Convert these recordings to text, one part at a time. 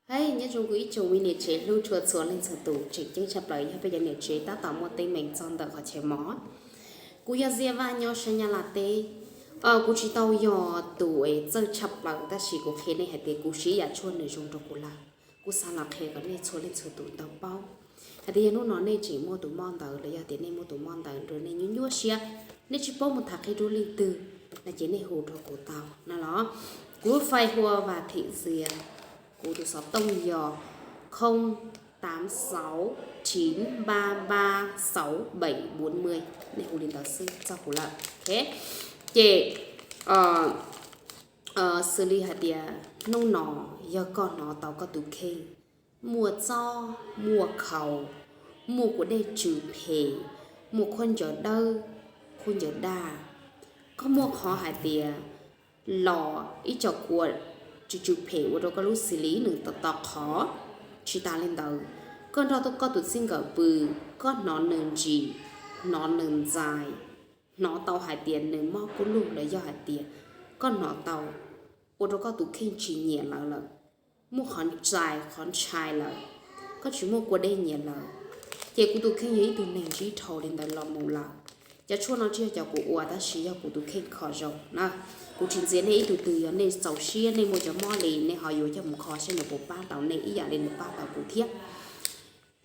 Hais nyob zoo kuv ib tsoom me niam tsev hlub tshua txhua leej txhua tus, tseem ceeb tshaj plaws yog peb cov niam tsev tab tom muaj teeb meem txog ntawm qhov chaw mos. Kuv yog Ziaj Vaj nyob sab Nyab Laj teb. Kuv tsis tau yog tus es txawj tshaj plaws tab sis kuv qhia nej hais tias kuv siv yam tshuaj nws zoo rau kuv lawm. Kuv xav los qhia kom nej txhua leej txhua tus tau paub hais tias yog hnub no nej tseem muaj tus mob ntawd los yog tias nej muaj tus mob ntawd rau nej nyuaj nyuaj siab, nej tsis paub mus tham qhia rau leej twg, no ces nej hu rau kuv tau no los. Kuv lub fais hu ua Vaj Thim Zias, kuv tus xov tooj yog không tám sáu chín ba ba sáu bảy bốn mươi, nej hu li ntawd xwb txog kuv lawm. Ces xws li hais tias hnub no yog koj hnov tau koj tus kheej muaj txob muaj khaus, muaj kua dej tsw phem, muaj khaub ncaws dawb, khaub ncaws daj, koj muaj qhov hais tias los ib co kua tsw tsw phem ua rau koj lub xws li nws to to qhov. Tsis tas li ntawd, koj nrog koj tus txij nkawm pw, koj hnov nws ntsim, hnov nws ntxais, hnov tau hais tias nws mob kub lug los yog hais tias koj hnov tau ua rau koj tus kheej tsis nyiam lawv lawm, muaj qhov ntxais qhov ntshai lawm, koj tsis muaj kua dej nyiam lawm, ces kuv tus kheej yog ib tug neeg ntsib dhau li ntawd los mus lawm. Cov tshuaj no tsis yog cov kuv ua tab sis yog kuv tus kheej kho zoo na. Kuv tsis ntxias nej ib tug twg, yog nej txaus siab nej muaj cov mob li nej ho yuav coj mus kho saib nws puas pab tau nej ib yam li nws pab tau kuv thiab.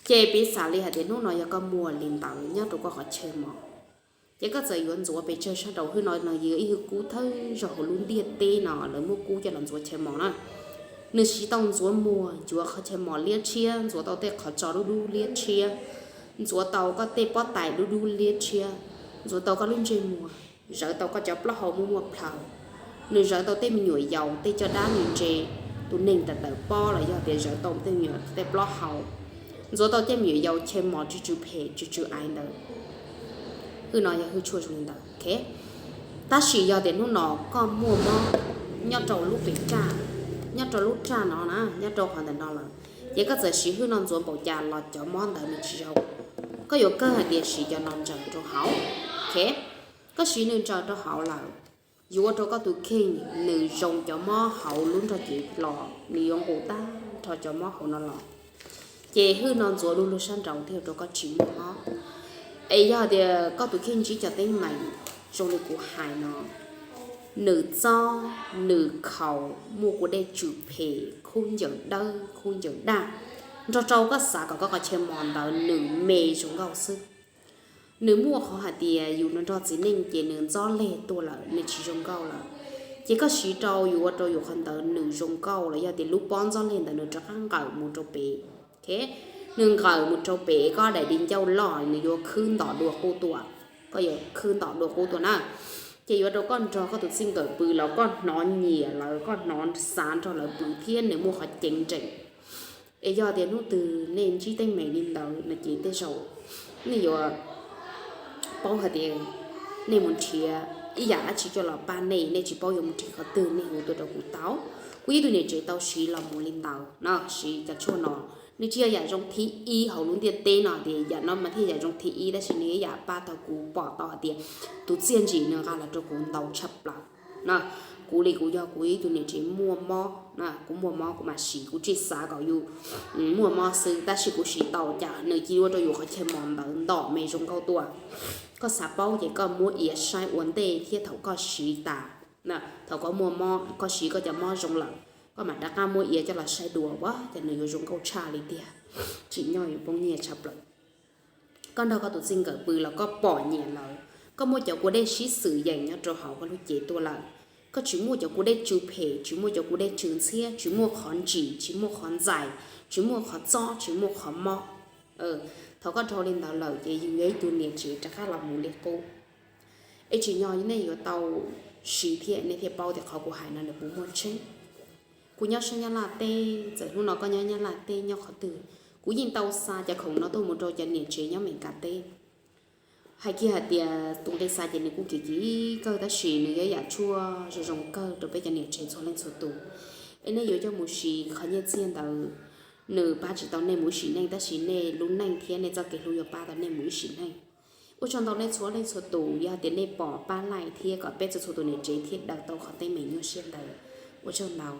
Ces piv xam li hais tias hnub no yog koj muaj li ntawd nyob rau koj qhov chaw mos, ces koj txawm yuav ntxuav pes tsawg sab nraud, hwj no no yog ib hwj kub thawj zaug hauv lub ntiaj teb no lawv muab kub coj los ntxuav chaw mos na. Nws siv tau ntxuav muag, ntxuav qhov chaw mos liab tshiab, ntxuav tau tej qhov tso dub dub liab tshiab, ntxuav tau koj tej pob tais dub dub liab tshiab, ntxuav tau koj lub ntsej muag, zawv tau koj cov plaub hau muaj muaj plhaws, nws zawv tau tej me nyuam yaus tej caj dab me ntse, tus neeg tawm tawm pob los yog tias zawv tau tej me nyuam tej plaub hau, ntxuav tau tej me nyuam yaus chaw mos tsw tsw phem tsw tsw aiv ntawd. Hwj no yog hwj tshuaj zoo li ntawd. Tab sis yog tias hnub no koj muaj mob nyob rau lub pem raj, nyob rau lub raj no na, nyob rau qhov ntawm no lawm, ces koj txawm siv hwj no ntxuav npaum cas los cov mob ntawd nws tsis zoo. Koj yuav kawg hais tias siv cov no ntsaws rau hauv. Koj siv nws ntsaws rau hauv lawm, yuav ua rau koj tus kheej nws zoo cov mob hauv lub nrog cev los nws yuav nqus tag nrho cov mob hauv no los. Ces hwj no ntxuav du lug sab nraud thiaj ua rau koj tsis muaj mob. Es yog tias koj tus kheej ntsib cov teeb meem zoo li kuv hais no, nws txob, nws khaus, muaj kua dej tsw phem, khaub ncaws dawb, khaub ncaws daj, nrog rau koj xav kom koj qhov chaw mos ntawd nws me zoo nkauj xwb. Nws muaj qhov hais tias yus nrog txiv neej ces nws ntxob leg tuaj lawm, nws tsis zoo nkauj lawm. Ces koj siv rau yuav ua rau yus qhov ntawd nws zoo nkauj los yog tias lub pob ntxob leg ntawd nws rov qab nqawm mus rau pem. Nws nqawm mus rau pem koj daim di ncauj loj nws yuav khwb ntom dua qub tuaj. Koj yuav khwb ntom dua qub tuaj na. Ces yuav rau koj nrog koj tus txij nkawm pw los koj hnov nyiam lawv, koj hnov xav nrog lawv pw thiab nws muaj qhov ceev nrees. Es yog tias hnub twg nej ntsib teeb meem li ntawd no ces tej zaum nej yuav paub hais tias nej mus nrhiav ib yam dab tsi coj los pab nej, nej tsis paub yuav mus nrhiav qhov twg nej hu tuaj rau kuv tau. Kuv ib tug niam tsev tau siv los mus li ntawd no, siv cov tshuaj no. Nws tsis yog yam zoo thib ib hauv lub ntiaj teb no tias yam no mas thiaj yam zoo thib ib, tab sis nws yog yam pab tau kuv pom tau hais tias tus txiaj ntsim nws nqa los rau kuv ntau tshaj plaws na. Kuv li kuv yog kuv ib tug niam tsev muaj mob na, kuv muaj mob kuv mam siv, kuv tsis xav kom yus muaj mob xwb, tab sis kuv siv tau cas nws cia ua rau yus qhov chaw mos ntawd ntom me zoo nkauj tuaj. Koj xav paub ces koj muab iav saib ua ntej thiab thaum koj siv tas, thaum koj muaj mob koj siv koj cov mob zoo lawm, koj mam rov qab muab iav coj los saib dua, ua cas nws yuav zoo nkauj tshaj li tiag. Tsim nyog yus poob nyiaj tshaj plaws. Koj nrog koj tus txij nkawm pw los koj pom nyiam lawv, koj muaj cov kua dej sib xws yeem nyob rau hauv koj lub cev tuaj lawm. Koj tsis muaj cov kua dej tsw phem, tsis muaj cov kua dej tsw ntxhiab, tsis muaj qhov ntsim, tsis muaj qhov ntxais, tsis muaj qhov txob, tsis muaj qhov mob. Thaum koj dhau li ntawd lawm ces yus yog ib tug niam tsev rov qab los mus li qub. Es tsim nyog nej yuav tau siv thiab nej thiaj paub tias qhov kuv hais no nws puas muaj tseeb. Kuv nyob sab Nyab Laj teb, txawm hnub no koj nyob Nyab Laj teb nyob qhov twg, kuv yeej tau xa cov khoom no tuaj mus rau cov niam tsev nyob Meskas teb. Hais kiag hais tias tus nqi xa ces nws kuj kim kim kawg tab sis nws yog yam tshuaj zoo zoo kawg rau peb cov niam tsev txhua leej txhua tus. Es nej yuav coj mus siv qhov nyiaj txiag ntawd, nws pab tsis tau nej mus ib sim neej tab sis nej lub neej thiab nej txoj kev hlub yuav pab tau nej mus ib sim neej. Ua tsaug ntau nej txhua leej txhua tus, yog tias nej pom pab like thiab kom peb txhua txhua tus niam tsev thiaj daws tau qhov teeb meem nyuaj siab ntawd. Ua tsaug ntau.